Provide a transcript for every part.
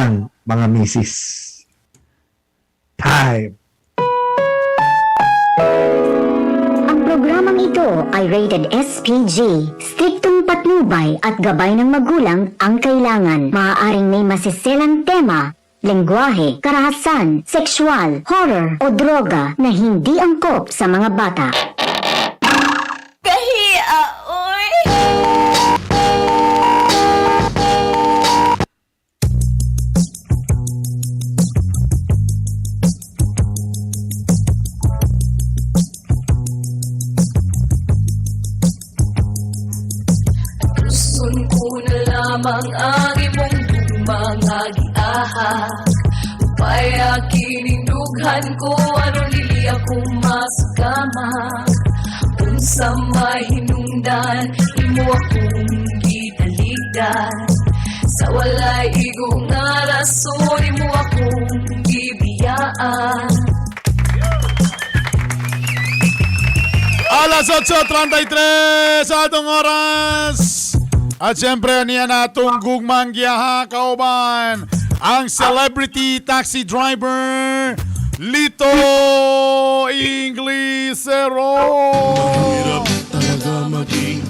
ang mga misis. Time! Ang programang ito ay rated SPG. Striktong patnubay at gabay ng magulang ang kailangan. Maaaring may masiselang tema, lengguwahe, karahasan, sexual, horror o droga na hindi angkop sa mga bata. Kahia, oy! Gusto ko na lamang ang imong mga giaha. Upay kining dughan ko aron dili ako masugama. Unsa may hinungdan imo akong gitaligdan. Sa walay igo nga rason imo akong gibiyaan. Alas 8:33 sa atong oras. At siyempre, niya na atong gugmang giyaha kauban ang celebrity taxi driver Lito Inglesero. Mahirap talaga maging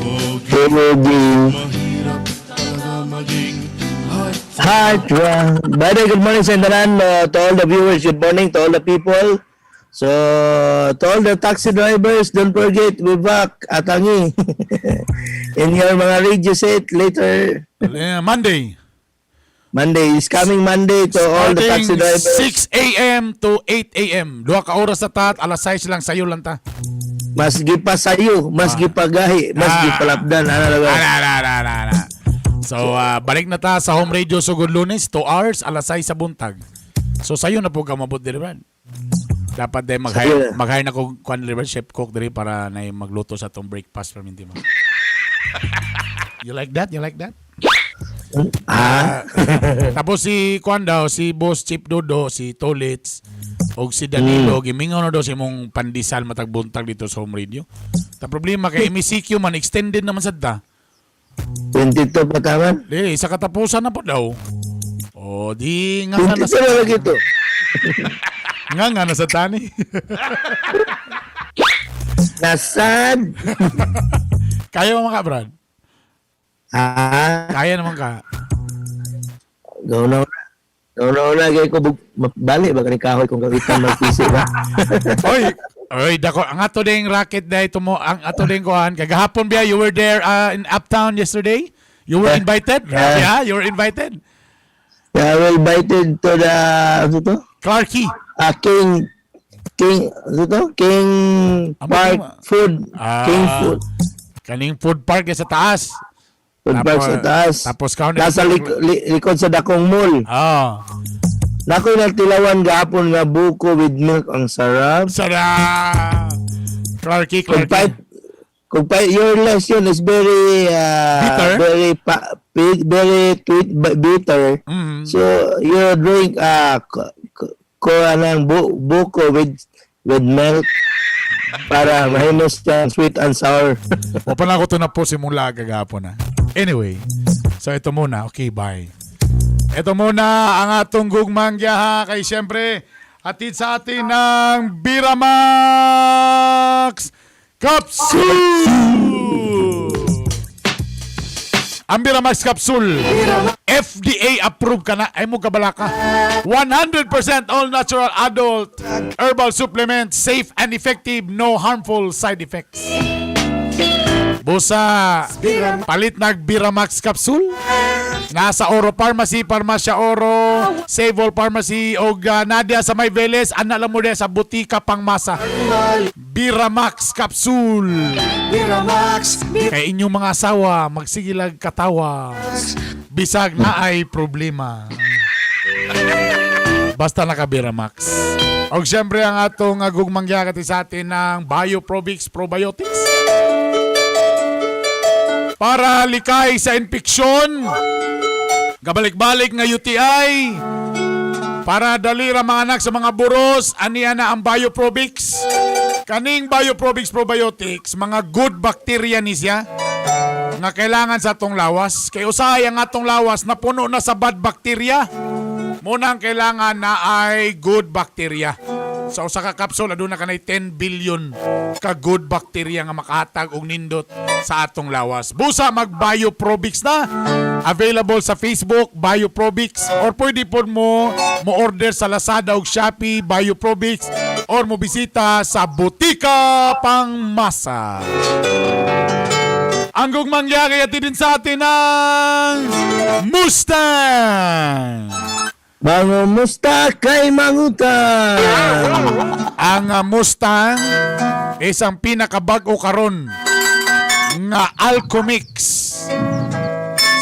pogi. Mahirap talaga maging heart. Heart. By the way, good morning sa tanan, to all the viewers, good morning to all the people. So, to all the taxi drivers, don't forget, we back atangi in your mga radio set later. Monday. Monday is coming Monday to all the taxi Starting drivers. 6 a.m. to 8 a.m. Duha ka oras sa tat, alas 6 lang sayo lang ta. Mas gipasayo, mas gipagahi, mas gipalapdan. Ano na ba? Ana, ana, ana, ana, ana. So, balik na ta sa home radio sugod Lunes, 2 hours, alas 6 sa buntag. So, sayo na po ka mabot diri, Brad. Dapat din Sayo mag-hire, na. mag-hire na ko kwan diri, Brad, chef cook diri para na magluto sa tong breakfast from hindi mo. You like that? You like that? Ah, Tapos si kwan daw, si Boss Chip Dodo, si Tolits, og si Danilo, gimingaw na daw si mong pandesal matag buntag dito sa home radio. Ta problema kay MECQ man extended naman sad ta. 22 pa taman. Di, sa katapusan na po daw. O, di nga nga 22 nasa, na lang ito. nga nga nasa tani. Nasad. Kaya mo ka, Brad? Ah, Kaya naman ka. Go na. Go na na kay ko bali ba kani kahoy kung kawitan magpisi ba. Oy, oy, dako ang ato ding racket dahil tumo ang ato ding kuan kagahapon biya you were there in Uptown yesterday. You were invited? Yeah. Yeah, you were invited. Yeah, we invited to the ano to? Clarky. Ah, King King ano to? King Amo Park to? Food. Ah. King Food. Kaning food park sa taas. Food Park sa taas. Tapos kaon Nasa likod sa Dakong Mall. Ah. Nakoy nagtilawan gahapon nga buko with milk, ang sarap. Sarap. Clarky, Kung Clarky. pipe kung pipe your lesson is very Bitter? very very bitter. So you drink ko anang buko with milk para mahimos siyang sweet and sour. O pa na ako to na po simula kagahapon na. Anyway, so ito muna. Okay, bye. Ito muna ang atong gugmang giyaha kay siyempre hatid sa atin ng Biramax Capsule! Ang Biramax Capsule, FDA approved ka na. Ay mo kabala ka. 100% all natural adult herbal supplement, safe and effective, no harmful side effects. Busa, palit nag Biramax Capsule. Nasa Oro Pharmacy, Parmasya Oro, Save All Pharmacy, o Nadia sa May Veles, ana lang mo sa Butika Pangmasa. Biramax Capsule. Kay inyong mga asawa, magsigilag katawa. Bisag na ay problema. Basta naka Biramax. Og siyempre ang atong gugmang gihagat sa atin ng Bioprobix Probiotics. Para likay sa infeksyon, gabalik-balik nga UTI, para dali ra mga anak sa mga buros, aniya na ang Bioprobix. Kaning Bioprobix Probiotics, mga good bacteria ni siya. Nga kailangan sa atong lawas. Kay usahay ang atong lawas napuno na sa bad bacteria. Muna ang kailangan na ay good bacteria. Sa usa ka capsule aduna kanay 10 billion ka good bacteria nga makahatag og nindot sa atong lawas. Busa mag Bioprobix na. Available sa Facebook Bioprobix or pwede pod mo mo order sa Lazada ug Shopee Bioprobix or mo bisita sa Butika Pangmasa. Ang gugmang yari at din sa atin ang Mustang! Mangumusta kay mangutang. Ang Mustang isang pinakabago karon nga Alchemix.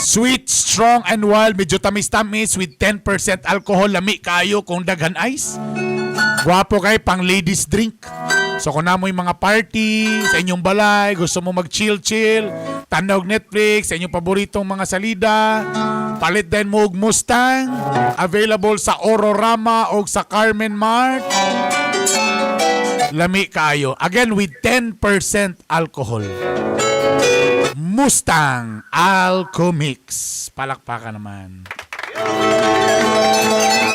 Sweet, strong, and wild. Medyo tamis-tamis with 10% alcohol. Lami kayo kung daghan ice. Gwapo kay pang ladies drink. So kung namoy mga party sa inyong balay, gusto mo mag-chill-chill, tanaw og Netflix, sa inyong paboritong mga salida, palit din mo og Mustang, available sa Ororama o sa Carmen Mart. Lami kaayo. Again, with 10% alcohol. Mustang Alchemix. Palakpakan naman.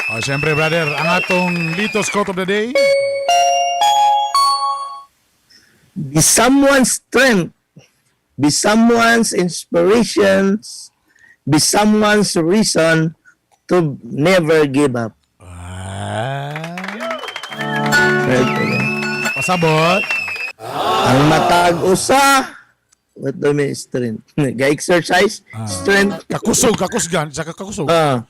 O, siyempre, brother, ang atong Lito's Quote of the Day. Be someone's strength. Be someone's inspirations. Be someone's reason to never give up. Ah, Right? pasabot. Ang matag usa, what do you mean strength? Ga-exercise? Strength. Kakusog, kakusgan, sa kakusog. Ah.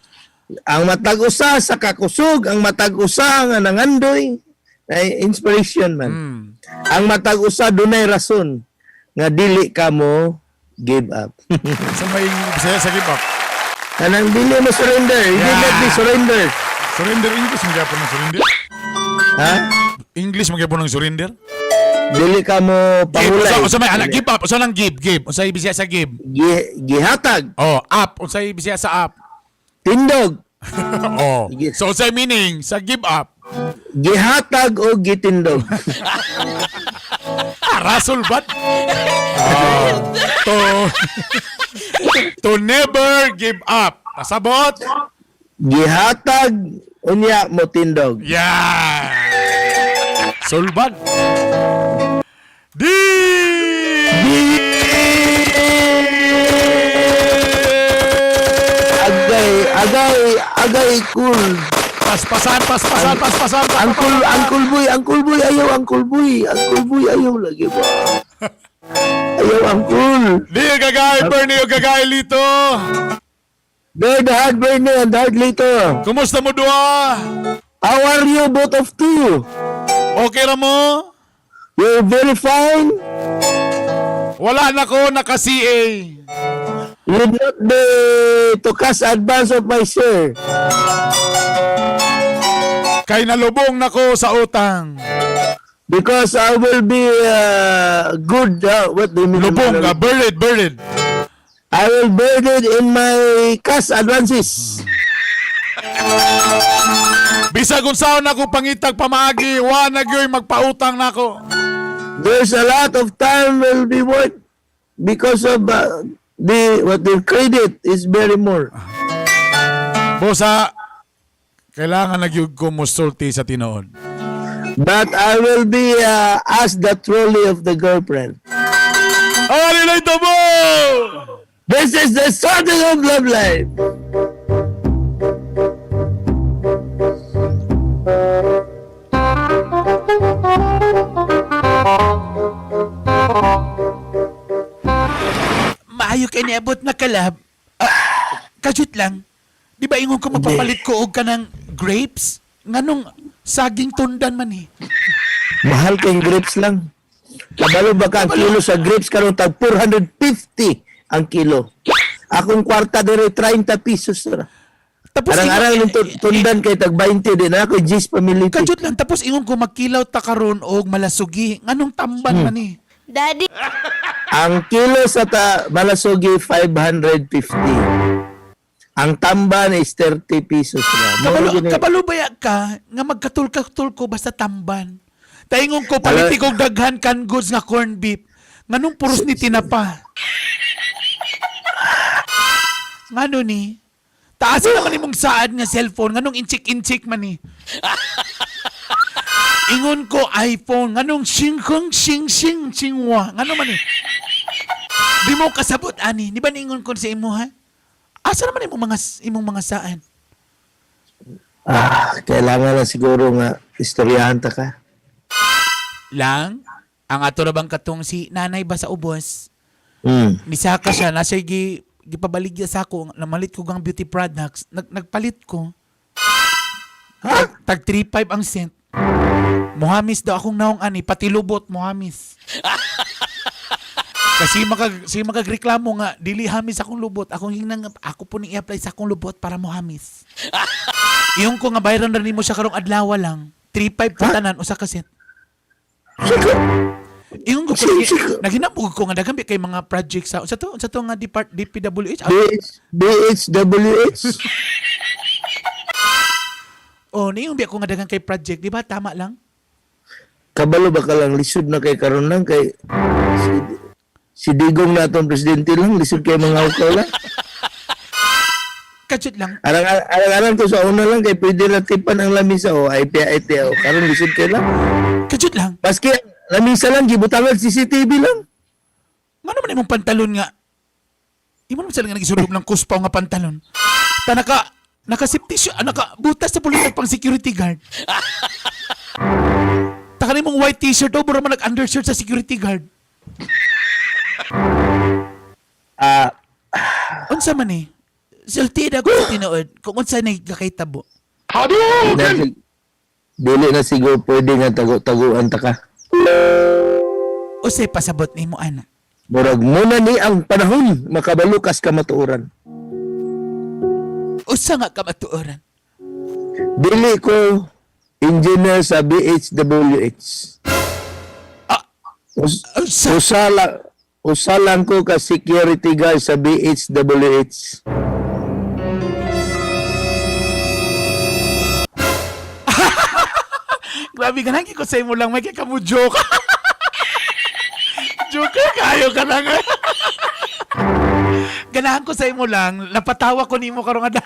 Ang matag usa sa kakusog, ang matag usa nga nangandoy, ay inspiration man. Ang matag usa dunay rason nga dili ka mo give up. Sa may Bisaya sa give up. Kanang dili mo surrender, you did not be surrender. Surrender, English magyapon ng surrender. Ha? English magyapon ng surrender. Dili ka mo Give, pangulay. usa may anak give up, usa lang give, give. Usa Bisaya sa give. Gihatag, Oh, up, usa Bisaya sa up. Tindog, Oh. Sige. So usa meaning sa give up. Gihatag o gitindog. Ah, Rasul bat. Ah, to never give up. Pasabot? Gihatag unya mo tindog. Yeah. Sulbad. Di. Agay, agay, agay cool. Paspasan, paspasan, paspasan. Angkul, angkul boy, angkul boy, ayaw, angkul boy, angkul boy, ayaw lagi ba? Ayaw, angkul. Di gagay, Bernie, o gagay lito. There, the hard Bernie and the hard later. Kumusta mo duha? How are you, both of two? Okay ra mo? You're very fine. Wala na ko naka-CA. You not be to cash advance of my share. Kay nalubong na ko sa utang. Because I will be good. What do you mean? Lubong, buried, buried. I will burden in my cash advances. Bisag unsaon ako pangitag pamaagi, wa na gyoy magpautang nako. There's a lot of time will be worth because of the what the credit is very more. Bosa, kailangan na gyud ko mosulti sa tinuod. But I will be asked the trolley of the girlfriend. Ari na ito mo! This is the starting of love life. Maayo kay niabot na kalab. Ah, kajut lang. Di ba ingon ko magpapalit ko og kanang grapes? Nganong saging tundan man eh. Mahal kayong grapes lang. Kabalo ba ka ang kilo sa grapes karon tag 450 ang kilo. Akong kwarta dire 30 pesos ra. Tapos Arang-arang yung tundan kay tag 20 din ako G's pamiliti. Kajut lang tapos ingon ko magkilaw ta karon og malasugi. Nganong tamban man eh. Daddy. Ang kilo sa ta malasugi 550. Ang tamban is 30 pesos ra. Mao Kabalo, gyud ni- kabalo ba ka nga magkatul-katul ko basta tamban. Taingon ko paliti kog daghan canned goods nga corned beef. Nganong puros ni tinapa. Ngano ni? Taas naman imong saad nga cellphone, nganong inchik-inchik man ni? Ingon ko iPhone, nganong singkong sing sing singwa, ngano man ni? Di mo kasabot ani, di ba niingon ko sa imo ha? Asa naman imong mga saan? Ah, kailangan na siguro nga istoryahan ta ka. Lang, ang ato ra bang katong si nanay ba sa ubos? Nisaka siya, nasa gipabaligya sa ako, namalit ko gang beauty products, nagpalit ko. Tag 3.5 ang cent. Muhamis daw akong naong ani, pati lubot muhamis. Kasi si makagreklamo nga dili hamis akong lubot, akong hingnang ako po ning i-apply sa akong lubot para muhamis. Iyong ko nga bayran ra nimo siya karong adlaw lang. 3.5 po tanan usa ka cent. Ingon ko kasi naghinabog ko nga daghan kay mga project sa to nga depart DPWH. Ah, BH, BHWH? Oh, niingon biya ko nga daghan kay project, di ba? Tama lang. Kabalo ba ka lang, lisod na kay karon lang kay si Digong na atong presidente lang, lisod kay mga hukaw lang. Kadyot lang. Arang-arang ko sa una lang kay pwede na tipan ang lamisa o IPIT o karon lisod kay lang. Kadyot lang. Maski lamisa lang gibutangan CCTV lang. Ngano man imong pantalon nga? Imo naman sila nga nagisulob ng kuspaw nga pantalon. Ta naka safety shoe, naka butas sa pulis pang security guard. Ta kanang imong white t-shirt o mura man nag undershirt sa security guard. Unsa man eh? Sulti na ko sa tinuod kung unsa na kakitabo. Dili na siguro pwede nga tago-taguan ta ka. Usay pasabot nimo ana. Murag muna ni ang panahon makabalukas ka matuoran. Usa nga kamatuoran. Dili ko engineer sa BHWH. Unsa? Usa lang ko ka security guard sa BHWH. Grabe ka ko sa imo lang may kay kamo joke. Joker kayo ka na nga. Ganahan ko sa imo lang, napatawa ko nimo karong adlaw.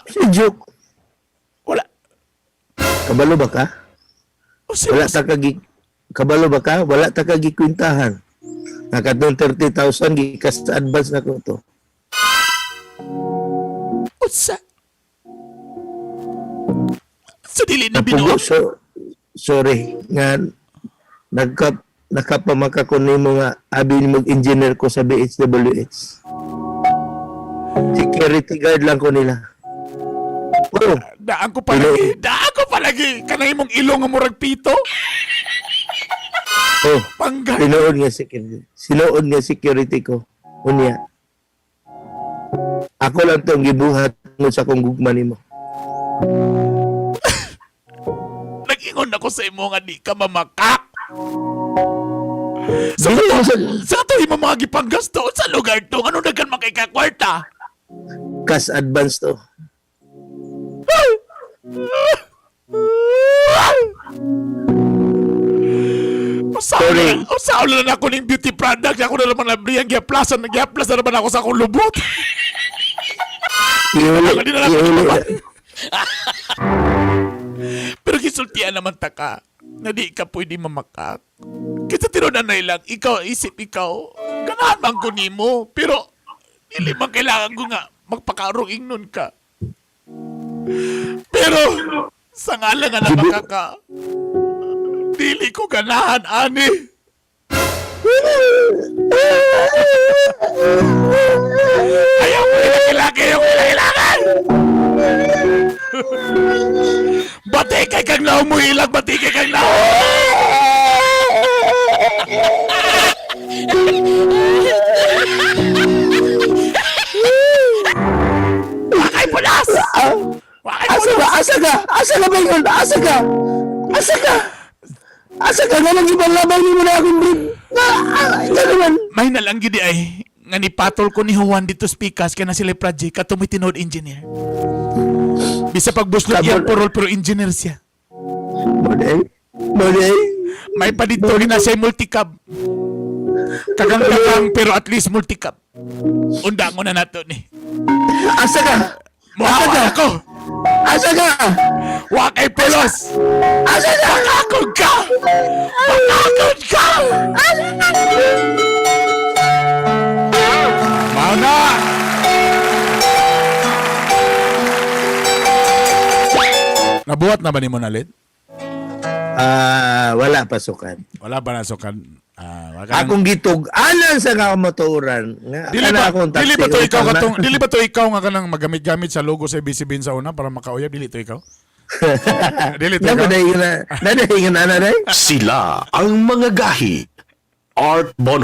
Si joke. Wala. Kabalo ba ka? Usa Wala ta ka gi Kabalo ba ka? Wala ta ka gikwintahan. Nakatong 30,000 gikas advance na ko to. Usa. Sa dili na binuo. Napugo, so, sorry nga nakapamaka ko nimo nga abi mag engineer ko sa BHWH. Security guard lang ko nila. Oh, Daan ko palagi. Daan ko palagi. Kanay mong ilong nga murag pito. oh, Pangga. sinuod nga security. Sinuod nga security ko. Unya. Ako lang tong gibuhat mo sa kong gugma nimo. Nag-ingon ako sa imo nga di ka mamakak. Sa Dili mo to, sa sa to imo mga gipanggasto sa lugar to ano daghan man kay ka kwarta. cash advance to. Sorry. Usaw na ako ning beauty product. Ako na naman nabriyan giaplasan, giaplas na naman ako sa akong lubot. Iuli, Ako din na lang iuli. Pero gisultian naman ta ka na di ka pwede mamakak. Kasi tinunanay lang, ikaw, isip ikaw, ganahan man ko nimo. Pero, dili man kailangan ko nga magpakaroing nun ka. Pero, sa nga lang nga namakaka, dili ko ganahan, ani. Ayaw ko kailangan, ayaw ko kailangan! Bati kay kang naong mo ilag, bati kay kang naong! Wakay pulas! Wakay Asa pulas! ka? Asa ka? Asa ka ba yun? Asa ka? Asa ka? Asa ka? Nga lang ibang labay ni mo na akong brief. Nga, nga naman. May nalang gidi ay nga ni patol ko ni Juan dito speakers kaya na sila project kato may tinuod engineer. Bisa pagbuslot Kabul- iyang purol pero engineer siya. Model? Model? May pa dito rin na siya multicab. Kagang-kagang pero at least multicab. Unda mo na nato ni. Asa ka? Muhawa ako. Asa ka? Wa kay pulos. Asa ka? Bakakon ka! Bakakon ka! Mao na! Nabuhat na ba nimo nalit? Ah, wala pasukan. Wala ba nasukan? Ah, wala ka nang- Akong gitug-anan sa nga motoran. Nga, Dili kana ba, akong dili ba taxi to ikaw utang na. katong dili ba to ikaw nga kanang magamit-gamit sa logo sa ABCBN sa una para makauyab, dili to ikaw? Dili to ikaw? Nadahingan na, nadahingan na, naday. Sila ang mga gahi. Art Bonhoc.